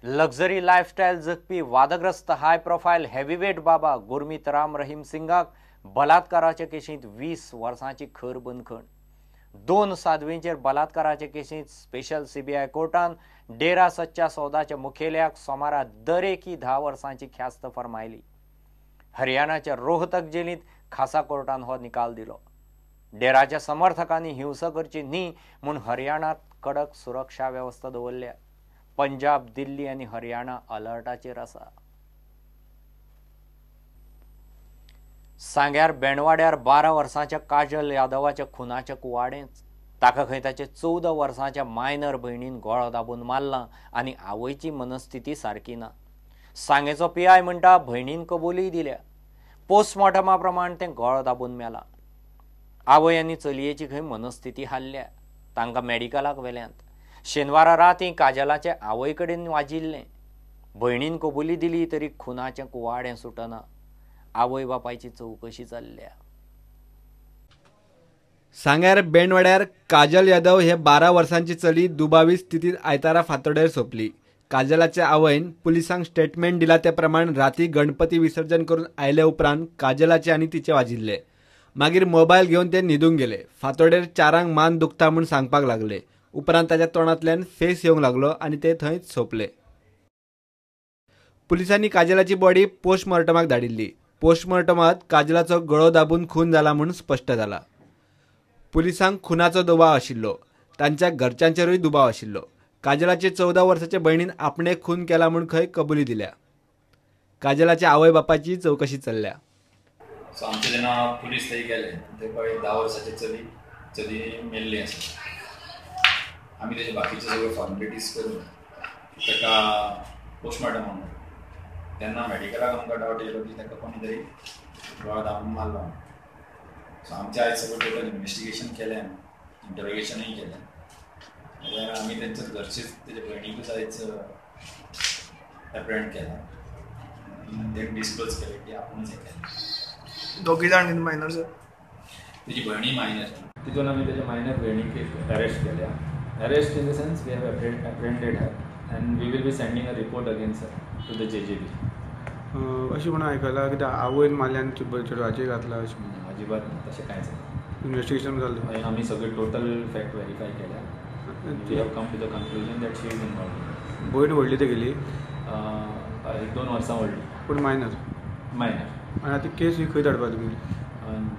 Luxury lifestyle जगपी वादग्रस्त हाय profile heavyweight बाबा गुरमीत राम रहीम सिंगाक बलात्काराचे केशींत 20 वर्सांची खर बंदखण. 2 साध्वींचेर बलात्काराचे केशींत स्पेशल सीबीआय कोर्टान डेरा सच्चा सौदाच्या मुखेल्याक सोमारा दरेकी 10 वर्सांची ख्यास्त फर्मायली. हरियाणाच्या रोहतक जेलींत खासा कोर्टान हो निकाल दिलो. डेराच्या समर्थकांनी हिंसा करची न्ही म्हूण हरियाणात कडक सुरक्षा वेवस्था दवरल्या. पंजाब, दिल्ली आनी हरियाणा अलर्टाचेर आसा. सांग्यार बेणवाड्यार 12 वर्सांच्या काजल यादवाच्या खुनाच्या कुवाडेंच ताका खंय ताचे 14 वर्सांच्या मायनर भयणीन गळो दाबून मारला आनी आवयची मनस्थिती सारकी ना. सांगेचो पीआय म्हणटा भयणीन कबुलीय दिल्या. पोस्टमॉर्टमा प्रमाण तें गळो दाबून मेला. आवय आनी चलयेची खंय मनस्थिती हाल्ल्या. तांकां मेडिकलाक व्हेल्यांत. शेनवारा राती काजलाचे आवय कडेन वाजिल्लें. भयणीन कबुली दिली तरी खुनाचें कुवाडें सुटना. आवय बापायची चवकशी चल्ल्या. सांग्यार बेणवाड्यार काजल यादव हे 12 वर्सांची चली दुबावीत स्थितीत आयतारा फांतोडेर सोंपली. काजलाच्या आवयन पुलिसांक स्टेटमेंट दिला ते प्रमाण राती गणपती विसर्जन करून आयले उपरांत काजलाचे आनी तिचे वाजिल्ले. मागीर मोबायल घेवन ते न्हिदूंक गेले. फांतोडेर 4 मान दुखता म्हूण सांगपाक लागले. उपरांत ताच्या तोंडांतल्यान फेस येवंक लागलो आनी ते थंयच सोंपले. पुलिसांनी काजलाची बॉडी पोस्टमॉर्टमाक धाडिल्ली. पोस्टमॉर्टमात काजलाचो गळो दाबून खून जाला म्हूण स्पश्ट जाला. पुलिसांक खुनाचो दुबाव आशिल्लो. तांच्या घरच्यांचेरूय दुबाव आशिल्लो. काजलाचे 14 वर्साचे भयणीन आपणे खून केला म्हूण खंय कबुली दिल्या. काजलाच्या आवय बापाची चवकशी चल्ल्या. सो आमचे जेन्ना पुलीस थंय गेले ते पळय 10 वर्साची चली मेल्ली आसा. आमी तेजे बाकीचे सगळे फॉर्मेलिटीज करून ताका पोस्टमॉर्टम म्हणून तेन्ना मेडिकलाक आमकां डावट येयलो की ताका कोणी तरी गळो दाबून मारलो. सो आमचें आयज सगळें टोटल इन्वेस्टिगेशन केलें, इंटरोगेशनूय केलें. जाल्यार आमी तेंच्या घरचेच तेजे भयणीकूच आयज एप्रेंड केलां. तेणें डिस्क्लोज केलें की आपुणूच हें केलें. दोगी जाण मायनर सर, तेजी भयणी मायनर. तितून आमी तेजे मायनर भयणीक अरेस्ट केल्या. Arrest in the sense we have apprehended her and we will be sending a report against her to the JJB. अशें म्हणून आयकलां कित्याक आवयन मारल्या आनी चेडवाचेर घातला अशें म्हणून. अजिबात ना, तशें कांयच ना. इन्वेस्टिगेशन जालें, आमी सगळें टोटल फॅक्ट वेरीफाय केल्या. We have come to the conclusion that she is involved. भयण व्हडली तेगेली 1-2 वर्सां व्हडली, पूण मायनर. मायनर. आनी आतां केस ही खंय धाडपा तुमी?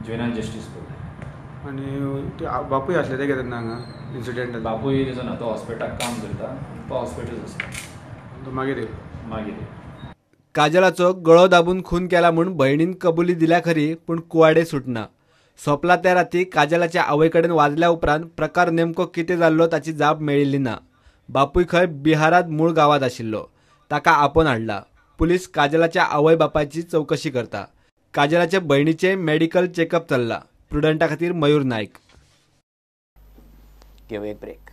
Juvenile justice board. आनी ते बापूय आसले ते तेन्ना हांगा इन्सिडंट? बापूय तेजो ना, तो हॉस्पिटलाक काम करता, तो हॉस्पिटल आसता. तो मागीर मागीर काजलाचो गळो दाबून खून केला म्हूण भयणीन कबुली दिल्या खरी, पूण कुवाडे सुटना. सोंपला त्या राती काजलाच्या आवय कडेन वाजल्या उपरांत प्रकार नेमको कितें जाल्लो ताची जाप मेळिल्ली ना. बापूय खंय बिहारांत मूळ गांवांत आशिल्लो. ताका आपोवन हाडला. पुलीस काजलाच्या आवय बापायची चवकशी करता. काजलाच्या भयणीचें मेडिकल चेकअप चल्ला. प्रुडंटा खातीर मयूर नायक. घेवया एक ब्रेक.